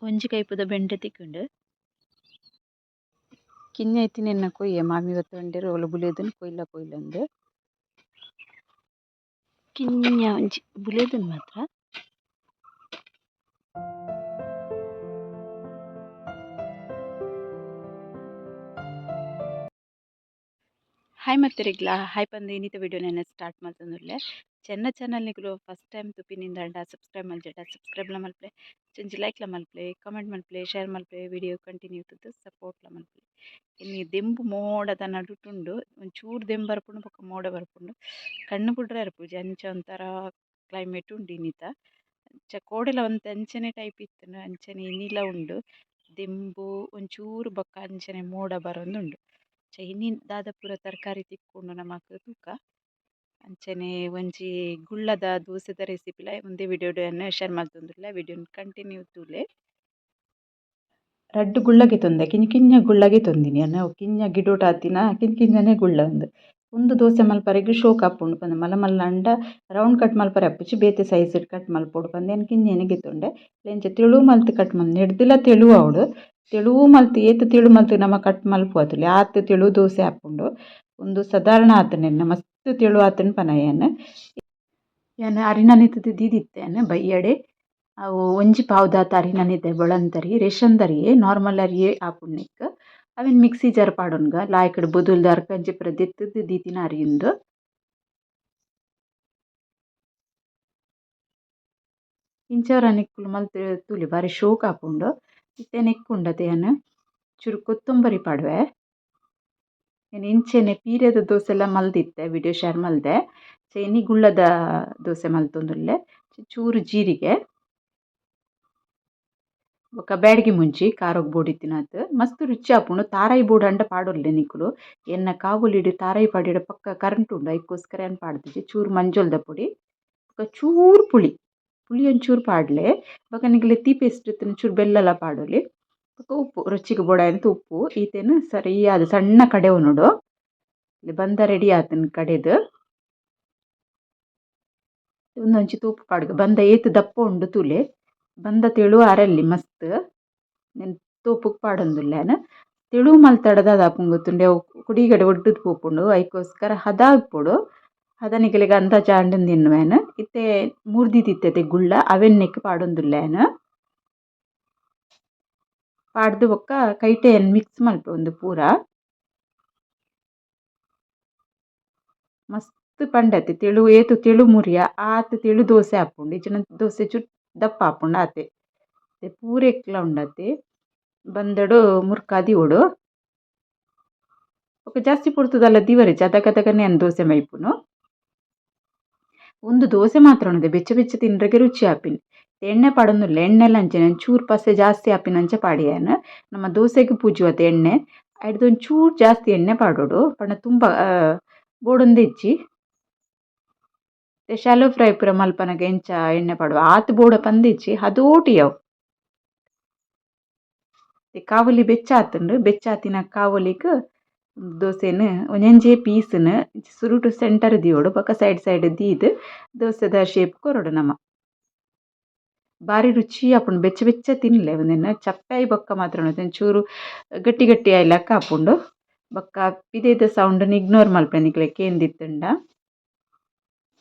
ಒಂಜಿ ಕೈಪುದ ಬೆಂಡೆ ತಿಕ್ಕುಂಡು. ಕಿನ್ಯ ಇತ್ತಿನೆನ್ನ ಕೊಯ್ಯೆ ಮಾಮಿ ಬತ್ತೊಂಡೆರ್ ಓಲು ಬುಲೆದುನ್ ಕೊಯ್ಲ ಕೊಯ್ಲಂದು. ಕಿನ್ಯ ಒಂಜಿ ಬುಲೆದುನ್ ಮಾತ್ರ. ಹಾಯ್ ಮತ್ತೆರಿಗ್ಲಾ ಹಾಯ್ ಪಂದ್ ಇನ್ನಿತ ವಿಡಿಯೋನ ಸ್ಟಾರ್ಟ್ ಮಲ್ತೊಂದುಲ್ಲೆ. ಚೆನ್ನ ಚಾನಲ್ ನಿಕುಲು ಫಸ್ಟ್ ಟೈಮ್ ತೂಪಿನಿಂದಾಂಡ ಸಬ್ಸ್ಕ್ರೈಬ್ ಮಲ್ಜಡ ಸಬ್ಸ್ಕ್ರೈಬ್ಲ ಮಲ್ಪುಲೆ, ಒಂಜಿ ಲೈಕ್ಲ ಮಲ್ಪುಲೆ, ಕಮೆಂಟ್ ಮಲ್ಪುಲೆ, ಶೇರ್ ಮಲ್ಪುಲೆ, ವಿಡಿಯೋ ಕಂಟಿನ್ಯೂ ತೂದು ಸಪೋರ್ಟ್ಲ ಮಲ್ಪುಲೆ. ಇನಿ ದೆಂಬು ಮೋಡದ ನಡುಟುಂಡು, ಒಂಚೂರು ದೆಂಬು ಬರ್ಪುಂಡು ಬೊಕ ಮೋಡ ಬರ್ಪುಂಡು, ಕಣ್ಣು ಬುಡ್ರೆ ಇರ್ಪುಜಿ ಅಂಚ ಒಂಥರ ಕ್ಲೈಮೇಟ್ ಉಂಡು ಇನ್ನಿತ. ಅಂಚ ಕೋಡೆಲ ಒಂತೆ ಅಂಚನೆ ಟೈಪ್ ಇತ್ತುಂಡು ಅಂಚನೆ ಇನಿಲ ಉಂಡು. ದೆಂಬು ಒಂಚೂರು ಬೊಕ ಅಂಚನೆ ಮೋಡ ಬರೊಂದುಂಡು. ಅಂಚ ಇನಿ ದಾದ ಪೂರ ತರಕಾರಿ ತಿಕ್ಕುಂಡು ನಮಕ್ ತೂಕ. ಅಂಚನೆ ಒಂಜಿ ಗುಳ್ಳದ ದೋಸೆದ ರೆಸಿಪಿಲ ಉಂದೇ ವಿಡಿಯೋಡ್ ಯಾನ್ ಶೇರ್ ಮಲ್ತೊಂದುಲ್ಲೆ ವಿಡಿಯೋನ್ ಕಂಟಿನ್ಯೂ ತೂಲೆ. ರಡ್ಡ್ ಗುಳ್ಳಗೆ ತೊಂದೆ ಕಿನ್ಯ ಕಿನ್ಯ ಗುಳ್ಳಗೆ ತೊಂದಿನಿ ಯಾನ್ ಅವು ಕಿನ್ಯ ಗಿಡೊಟ್ ಆತಿನ ಕಿನ್ಯ ಕಿನ್ಯನೆ ಗುಳ್ಳ ಉಂದು. ಉಂದು ದೋಸೆ ಮಲ್ಪರೆಗ್ ಶೋಕು ಆಪುಂಡು ಪಂದ್ ಮಲ್ಲ ಮಲ್ಲ ಆಂಡ ರೌಂಡ್ ಕಟ್ ಮಲ್ಪರೆ ಆಪುಜಿ ಬೇತೆ ಸೈಜ್ ಡ್ ಕಟ್ ಮಲ್ಪೊಡು ಪಂದ್ ಯಾನ್ ಕಿನ್ಯನೆ ಗೆತೊಂಡೆ. ಇಂಚ ತೆಳು ಮಲ್ತ್ ಕಟ್ ಮಲ್ತ್ ನೆಡ್ದುಲ ತೆಳು ಆವೊಡು. ತೆಳು ಮಲ್ತ್ ಏತ್ ತೆಳು ಮಲ್ತ್ ನಮ ಕಟ್ ಮಲ್ಪುವ ತೂಲೆ ಆತ್ ತೆಳು ದೋಸೆ ಆಪುಂಡು. ಉಂದು ಸಾಧಾರಣ ಆತುಂಡು ಎನ್ನ ಮಸ್ತ್ ತೆಳು ಆತುಂಡು ಪನಯೆ ಯಾನ್. ಯಾನ್ ಅರಿ ನನೆತ್ದ್ ದೀದಿತ್ತೆ ಯಾನ್ ಬಯ್ಯಡೆ. ಅವು ಒಂಜಿ ಪಾವುದಾತ್ ಅರಿ ನನೆತೆ ಬೊಳಂತರಿ ರೇಷನ್ ದರಿಯೆ ನಾರ್ಮಲ್ ಅರಿಯೇ ಆಪುಂಡು ನೆಕ್ಕ್. ಅವೆನ್ ಮಿಕ್ಸಿ ಜಾರ್ ಪಾಡೊನ್ಗ ಲಾಯ್ಕ್ಡ್ ಬೊದುಲ್ದ ಅರ್ಕಂಜಿ ಪೂರ ದೆತ್ತ್ ದ್ ದೀತಿನ ಅರಿ ಉಂದು. ಇಂಚ ನಿಕುಲು ಮಲ್ತ್ ತೂಲೆ ಬಾರಿ ಶೋಕು ಆಪುಂಡು. ಇತ್ತೆ ನೆಕ್ಕ್ ಉಂಡತೆ ಯಾನ್ ಚೂರು ಕೊತ್ತಂಬರಿ ಪಾಡುವೆ. ಯಾನ್ ಇಂಚೆನೆ ಪೀರೆದ ದೋಸೆಲ ಮಲ್ದಿತ್ತೆ ವಿಡಿಯೋ ಶೇರ್ ಮಲ್ದೆ. ಇನಿ ಗುಳ್ಳದ ದೋಸೆ ಮಲ್ತೊಂದುಲ್ಲೆ. ಚೂರು ಜೀರಿಗೆ. ಬೊಕ ಬ್ಯಾಡಗಿ ಮುಂಚಿ ಖಾರೊಗು ಬೋಡಿತ್ತಿನಾತ್ ಮಸ್ತ್ ರುಚಿ ಆಪುಂಡು. ತಾರಾಯಿ ಬೋಡಾಂಡ ಪಾಡೊಲ್ಲೆ ನಿಕುಲು. ಎನ್ನ ಕಾವೊಲಿಡ್ ತಾರಾಯಿ ಪಾಡಿಡ ಪಕ್ಕ ಕರೆಂಟ್ ಉಂಡು ಐಕೋಸ್ಕರ ಯಾನ್ ಪಾಡ್ದಿಜಿ. ಚೂರು ಮಂಜೊಲ್ದ ಪೊಡಿ ಬೊಕ ಚೂರು ಪುಳಿ ಪುಳಿ ಒಂಚೂರು ಪಾಡ್ಲೆ. ಬೊಕ ನಿಕಲೆ ತೀಪೆ ಇಷ್ಟ ಇತ್ತ್ಂಡ ಚೂರು ಬೆಲ್ಲಲ ಪಾಡೊಲಿ. ಬೊಕ ಉಪ್ಪು ರುಚಿಗ್ ಬೋಡಾಯಿನಾತ್ ಉಪ್ಪು ಈತೆನ್ ಸರಿಯಾದ್ ಸಣ್ಣ ಕಡೆವೊನೊಡು. ಬಂದ ರೆಡಿ ಆತುಂಡು ಕಡೆದ್. ಉಂದೊಂಜಿ ತೂಪು ಪಾಡ್ಗ ಬಂದ ಏತ್ ದಪ್ಪ ಉಂಡು ತೂಲೆ. ಬಂದ ತೆಳು ಅರಲ್ಲಿ ಮಸ್ತ್. ನೆನ್ ತೋಪುಗ್ ಪಾಡೊಂದುಲ್ಲೆ ಯಾನ್. ತೆಳು ಮಲ್ತಡ ದಾದ ಆಪುಂಡು ಗೊತ್ತುಂಡೆ ಅವು ಕೊಡಿಗಡೆ ಒಡ್ಡುದು ಪೋಪುಂಡು ಐಕೋಸ್ಕರ ಹದ ಇಪ್ಪೊಡು. ಹದ ನಿಕಲೆಗ್ ಅಂದಾಜು ಆಂಡುಂದು ಎನ್ನುವೆ ಯಾನ್. ಇತ್ತೆ ಮೂರ್ದಿತ್ತಿತ್ತೆ ಗುಳ್ಳ ಅವೆನ್ ನೆಕ್ಕ್ ಪಾಡೊಂದುಲ್ಲೆ ಯಾನ್. ಪಾಡ್ದ್ ಬೊಕ್ಕ ಕೈಟೆ ಯಾನ್ ಮಿಕ್ಸ್ ಮಲ್ಪುವೆ ಉಂದು ಪೂರ. ಮಸ್ತ್ ಪಂಡತೆ ತೆಳು ಏತ್ ತೆಳು ಮುರಿಯ ಆತ್ ತೆಳು ದೋಸೆ ಆಪುಂಡು ಇಜ್ಜಿಂಡ ದೋಸೆ ಚೂರು ದಪ್ಪ ಆಪುಂಡು ಆತೆ. ಪೂರೆಕ್ಲ ಉಂಡತೆ ಬಂದಡು ಮುರ್ಕಾದ್ ದೀವೊಡು. ಬೊಕ ಜಾಸ್ತಿ ಪೊರ್ತು ದಾಲ ದೀವರೆ ಅದಗದಗನೆ ಯಾನ್ ದೋಸೆ ಮೈಪುನು. ಉಂದು ದೋಸೆ ಮಾತ್ರ ಉಂಡು ಬೆಚ್ಚ ಬೆಚ್ಚ ತಿನ್ರೆಗೆ ರುಚಿ ಆಪಿನಿ. ಎಣ್ಣೆ ಪಾಡೊಂದುಲ್ಲೆ ಎಣ್ಣೆಲ ಅಂಚನೆ ಒಂಚೂರು ಪಸೆ ಜಾಸ್ತಿ ಆಪಿನಂಚ ಪಾಡಿಯೆ ಯಾನ್. ನಮ ದೋಸೆಗ್ ಪೂಜುವತೆ ಎಣ್ಣೆ ಐಡ್ದ್ ಒಂಚೂರು ಜಾಸ್ತಿ ಎಣ್ಣೆ ಪಾಡೊಡು ಪಂಡ ತುಂಬ ಬೋಡುಂದು ಇಜ್ಜಿ. ಶಾಲೋ ಫ್ರೈ ಪೂರ ಮಲ್ಪನಗ ಎಂಚ ಎಣ್ಣೆ ಪಾಡುವ ಆತ್ ಬೋಡ ಪಂದ್ ಇಜ್ಜಿ ಹದೋಟು ಯಾವು. ಕಾವಲಿ ಬೆಚ್ಚ ಆತುಂಡು ಬೆಚ್ಚ ಆತಿನ ಕಾವಲಿಗ್ ದೋಸೆನ್ ಒಂಜೊಂಜೇ ಪೀಸ್ನ್ ಸುರುಟು ಸೆಂಟರ್ ದೀವೊಡು ಬೊಕ ಸೈಡ್ ಸೈಡ್ ದೀದ್ ದೋಸೆದ ಶೇಪ್ ಕೊರೊಡು ನಮ. ಬಾರಿ ರುಚಿ ಆಪುಂಡು ಬೆಚ್ಚ ಬೆಚ್ಚ ತಿನ್ಲೆ ಉಂದೆನ್ ಚಪ್ಪೆ ಆಯಿ ಬೊಕ್ಕ ಮಾತ್ರ ಒಂಚೂರು ಗಟ್ಟಿ ಗಟ್ಟಿ ಆಯಿಲೆಕ್ಕ ಆಪುಂಡು. ಬೊಕ್ಕ ಪಿದಯ್ದ ಸೌಂಡ್ ನ್ ಇಗ್ನೋರ್ ಮಲ್ಪುಲೆ ನಿಕ್ಲೆಗ್ ಕೇಂದಿತ್ತುಂಡ.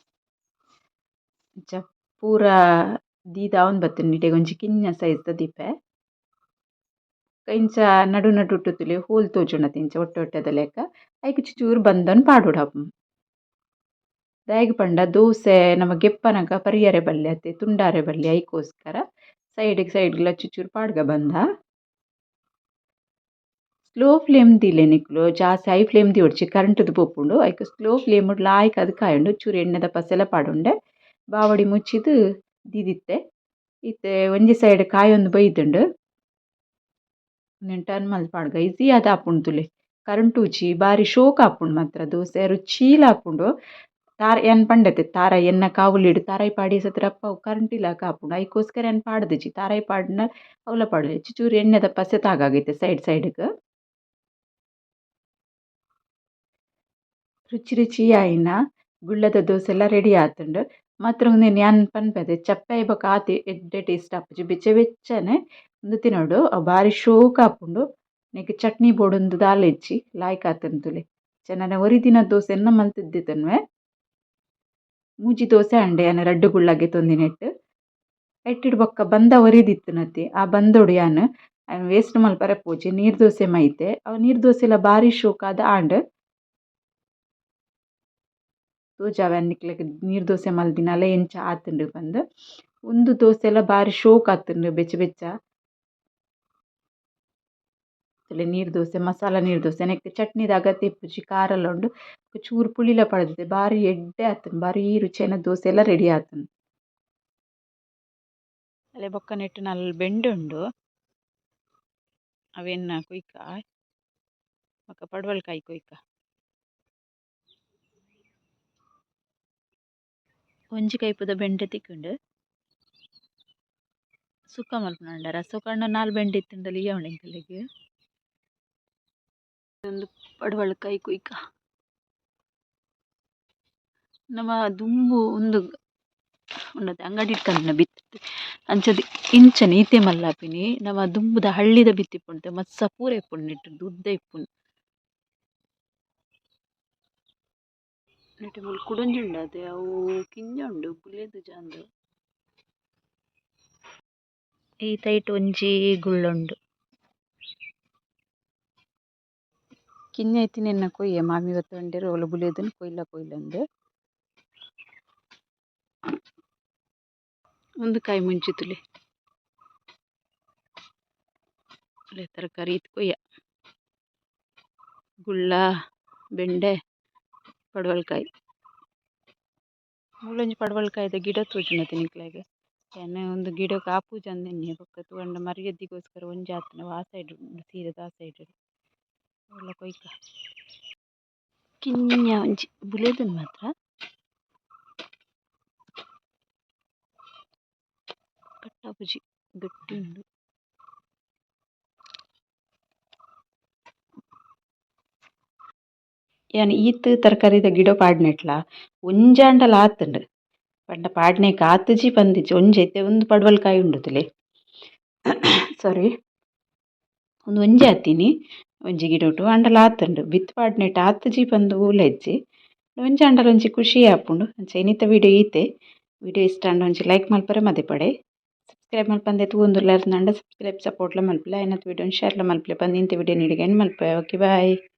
ಇಂಚ ಪೂರ ದೀದ್ ಆವೊಂದು ಬತ್ತುಂಡು ಇಡೆಗ್ ಒಂಜಿ ಕಿನ್ಯ ಸೈಜ್ ದ ದೀಪೆ. ಇಂಚ ನಡು ನಡುಟು ತೂಲೆ ಹೋಲ್ ತೋಜುಂಡತೆ ಇಂಚ ಒಟ್ಟೆ ಒಟ್ಟೆದ ಲೆಕ ಐಕ್ ಚೂರು ಬಂದನ್ ಪಾಡೊಡು ದಾಯೆಗ್ ಪಂಡ ದೋಸೆ ನಮ ಗೆಪ್ಪನಗ ಪರಿಯರೆ ಬಲ್ಲಿ ಅತೆ ತುಂಡಾರೆ ಬಲ್ಲಿ ಐಕೋಸ್ಕರ ಸೈಡ್ ಗ್ ಸೈಡ್ ಗ್ಲ ಚೂರು ಪಾಡ್ಗ ಬಂದ. ಸ್ಲೋ ಫ್ಲೇಮ್ ದೀಲೆ ನಿಕುಲು ಜಾಸ್ತಿ ಹೈ ಫ್ಲೇಮ್ ದೀವೊಡ್ಚಿ ಕರೆಂಟ್ ದ್ ಪೋಪುಂಡು ಐಕ್ ಸ್ಲೋ ಫ್ಲೇಮ್ ಡ್ ಲಾಯ್ಕ್ ಆದ್ ಕಾಯುಂಡು ಚೂರು ಎಣ್ಣೆದ ಪಸೆಲ ಪಾಡೊಂಡೆ ಬಾವಡಿ ಮುಚ್ಚಿದ್ ದೀದಿತ್ತೆ. ಇತ್ತೆ ಒಂಜಿ ಸೈಡ್ ಕಾಯೊಂದು ಬೈದುಂಡು. ಉಂದೆನ್ ಟರ್ನ್ ಮಲ್ತ್ ಪಾಡ್ಗ ಈಸಿ ಆದ್ ಆಪುಂಡು ತೂಲೆ. ಕರೆಂಟ್ ಉಜ್ಜಿ ಬಾರಿ ಶೋಕು ಆಪುಂಡು ಮಾತ್ರ ದೋಸೆ ರುಚಿಲ ಆಪುಂಡು. ಯಾನ್ ಪಂಡತೆ ತಾರಾಯಿ ಎನ್ನ ಕಾವಲಿಡ್ ತಾರಾಯಿ ಪಾಡಿ ಸತ್ರ ಅಪ್ಪ ಅವು ಕರೆಂಟ್ ಇಲಾಕ ಆಪುಂಡು ಐಕೋಸ್ಕರ ಯಾನ್ ಪಾಡ್ದಿಜಿ ತಾರಾಯಿ ಪಾಡ್ಂಡ ಅವ್ಲ ಪಾಡೊಲಿ ಚೂರು ಎಣ್ಣೆದ ಪಸೆ ತಾಗಾಗಿತ್ತೆ ಸೈಡ್ ಸೈಡ್ ಗ್. ರುಚಿ ರುಚಿ ಆಯಿನ ಗುಳ್ಳದ ದೋಸೆಲ ರೆಡಿ ಆತುಂಡು. ಮಾತ್ರ ಉಂದೆನ್ ಯಾನ್ ಪನ್ಪೆದೆ ಚಪ್ಪೆ ಆಯಿ ಬೊಕ ಆತ್ ಎಡ್ಡೆ ಟೇಸ್ಟ್ ಆಪುಜಿ ಬೆಚ್ಚ ಬೆಚ್ಚನೆ ಉಂದು ತಿನೊಡು ಅವು ಬಾರಿ ಶೋಕು ಆಪುಂಡು. ನೆಕ್ಕ್ ಚಟ್ನಿ ಬೋಡುಂದು ದಾಲ ಇಜ್ಜಿ ಲಾಯ್ಕ್ ಆತುಂಡು ತೂಲೆ. ಚೆನ್ನನ ಒರಿ ದಿನ ದೋಸೆನ್ ಮಲ್ತ್ ದೆತೊನುವೆ. ಮೂಜಿ ದೋಸೆ ಆಂಡ್ ಯಾನ್ ರಡ್ಡ್ ಗುಳ್ಳ ಗೆತೊಂದಿನೆಟ್. ಐಟಿಡ್ ಬೊಕ್ಕ ಬಂದ ಒರಿದಿತ್ತಿನತೆ ಆ ಬಂದೊಡು ಯಾನ್ ಐನ್ ವೇಸ್ಟ್ ಮಲ್ಪರೆ ಪೋಜಿ ನೀರ್ ದೋಸೆ ಮೈತೆ ಅವು ನೀರ್ ದೋಸೆಲ ಬಾರಿ ಶೋಕಾದ್ ಆಂಡ್. ತೋಜಾವೆ ನಿಕ್ಲೆಗ್ ನೀರ್ ದೋಸೆ ಮಲ್ದಿನಲ ಎಂಚ ಆತುಂಡು ಪಂದ್. ಉಂದು ದೋಸೆಲ ಬಾರಿ ಶೋಕು ಆತುಂಡು ಬೆಚ್ಚ ಬೆಚ್ಚ. ತೂಲೆ ನೀರ್ ದೋಸೆ ಮಸಾಲ ನೀರ್ ದೋಸೆ ನೆಕ್ಕ್ ಚಟ್ನಿದ ಅಗತ್ಯ ಇಪ್ಪುಜಿ ಖಾರಲ ಉಂಡು ಚೂರು ಪುಳಿಲ ಪಾಡ್ದಿತ್ತೆ ಬಾರಿ ಎಡ್ಡೆ ಆತುಂಡು ಬಾರಿ ರುಚಿಯಾಯಿನ ದೋಸೆಲ ರೆಡಿ ಆತುಂಡು. ಅಲೆ ಬೊಕ್ಕ ನೆಟ್ಟ್ ನಾಲ್ ಬೆಂಡೆ ಉಂಡು. ಅವೆನ್ ಕುಯ್ಕ ಬೊಕ್ಕ ಪಡ್ವಲ್ಕಾಯಿ ಕುಯ್ಕ. ಒಂಜಿ ಕೈಪುದ ಬೆಂಡೆ ತಿಕ್ಕುಂಡು. ಸುಕ್ಕ ಮಲ್ಪುನಂಡ ರಸೊಕಂಡ ನಾಲ್ ಬೆಂಡೆ ಇತ್ತುಂಡಲ ಇಯ್ಯಂಡು ಎಂಕಲೆಗ್. ಉಂದು ಪಡ್ವಲ್ಕಾಯಿ ಕುಯ್ಕ. ನಮ ದುಂಬು ಉಂದು ಉಂಡತೆ ಅಂಗಡಿಡ್ ಕಂತಿನ ಬಿತ್ತ್ ಅಂಚದ ಇಂಚನೆ ಈತೆ ಮಲ್ಲ ಆಪಿನಿ ನಮ ದುಂಬುದ ಹಳ್ಳಿದ ಬಿತ್ತ್ ಇಪ್ಪುಂಡು ಮಸ್ಸ ಪೂರ ಇಪ್ಪುಂಡು ನೆಟ್ಟ್ ಉದ್ದ ಇಪ್ಪುಂಡು. ನೆಟೆ ಮೂಲು ಕುಡೊಂಜಿ ಉಂಡು ಅತೆ ಅವು ಕಿಂಜ ಉಂಡು ಬುಲೆದುಜಾಂದ್. ಈ ತೈಟ್ ಒಂಜಿ ಗುಳ್ಳ ಉಂಡು. ಕಿಂಜ ಇತ್ತಿನೆನ್ನ ಕೊಯ್ಯೆ ಮಾಮಿ ಬತ್ತೊಂಡೆರ್ ಓಲು ಬುಲೆದುಂಡು ಕೊಯ್ಲ ಕೊಯ್ಲಂದ್. ಉಂದು ಕಾಯಿ ಮುಂಚಿ ತೂಲೆ. ತರಕಾರಿ ಈತ್ ಕೊಯ್ಯ. ಗುಳ್ಳ ಬೆಂಡೆ ಪಡವಲಕಾಯಿ. ಮೂಲೊಂಜಿ ಪಡವಲಕಾಯಿದ ಗಿಡ ತೋಜುಂಡತೆ ನಿಕ್ಲೆಗ್. ಯಾನ್ ಉಂದು ಗಿಡಕ್ ಆಪುಜಂದ್ ಎನ್ನಿಯೆ ಬೊಕ್ಕ ತೂಂಡ ಮರ್ಯದಿಗೋಸ್ಕರ ಒಂಜಿ ಆತ್ಂಡ್ ಆ ಸೈಡ್ ಉಂಡು ಸೀರೆದ ಆ ಸೈಡ್ ಅವ್ಲ ಕೊಯ್ಕ. ಕಿನ್ಯ ಒಂಜಿ ಬುಲೆದುಂಡು ಮಾತ್ರ. ಕಟ್ ಆಪುಜಿ ಗಟ್ಟಿ ಉಂಡು. ಯಾನ್ ಈತ್ ತರಕಾರಿದ ಗಿಡ ಪಾಡ್ನೆಟ್ಲ ಒಂಜಾಂಡಲ ಆತುಂಡು ಪಂಡ ಪಾಡ್ನೆಕ್ ಆತುಜಿ ಪಂದಿಜ್ಜಿ ಒಂಜಿ ಇತ್ತೆ ಉಂದು ಪಡ್ವಲ್ಕಾಯಿ ಉಂಡು ತೂಲೆ ಸಾರಿ ಉಂದು ಒಂಜಿ ಆತಿನಿ ಒಂಜಿ ಗಿಡೊಟು ಆಂಡಲ ಆತುಂಡು ಬಿತ್ತ್ ಪಾಡ್ನೆಟ್ ಆತುಜಿ ಪಂದ್ ಓಲ ಇಜ್ಜಿ ಒಂಜಾಂಡಲ ಒಂಜಿ ಖುಷಿ ಆಪುಂಡು. ಅಂಚ ಇನಿತ ವಿಡಿಯೋ ಈತೆ. ವಿಡಿಯೋ ಇಷ್ಟ ಆಂಡ ಒಂಜಿ ಲೈಕ್ ಮಲ್ಪರೆ ಮದಪಡೆ. ಸಬ್ಸ್ಕ್ರೈಬ್ ಮಲ್ಪಂದೆ ತೂವೊಂದುಲ್ಲೆರ್ ಅಂಡ ಸಬ್ಸ್ಕ್ರೈಬ್ ಸಪೋರ್ಟ್ಲ ಮಲ್ಪುಲೆ ಆಯಿನಾತ್ ವಿಡಿಯೋನ್ ಶೇರ್ಲ ಮಲ್ಪುಲೆ ಪಂದ್ ಇಂತ ವಿಡಿಯೋ ಇಡೆಗ್ ಎಂಡ್ ಮಲ್ಪುವೆ. Okay bye.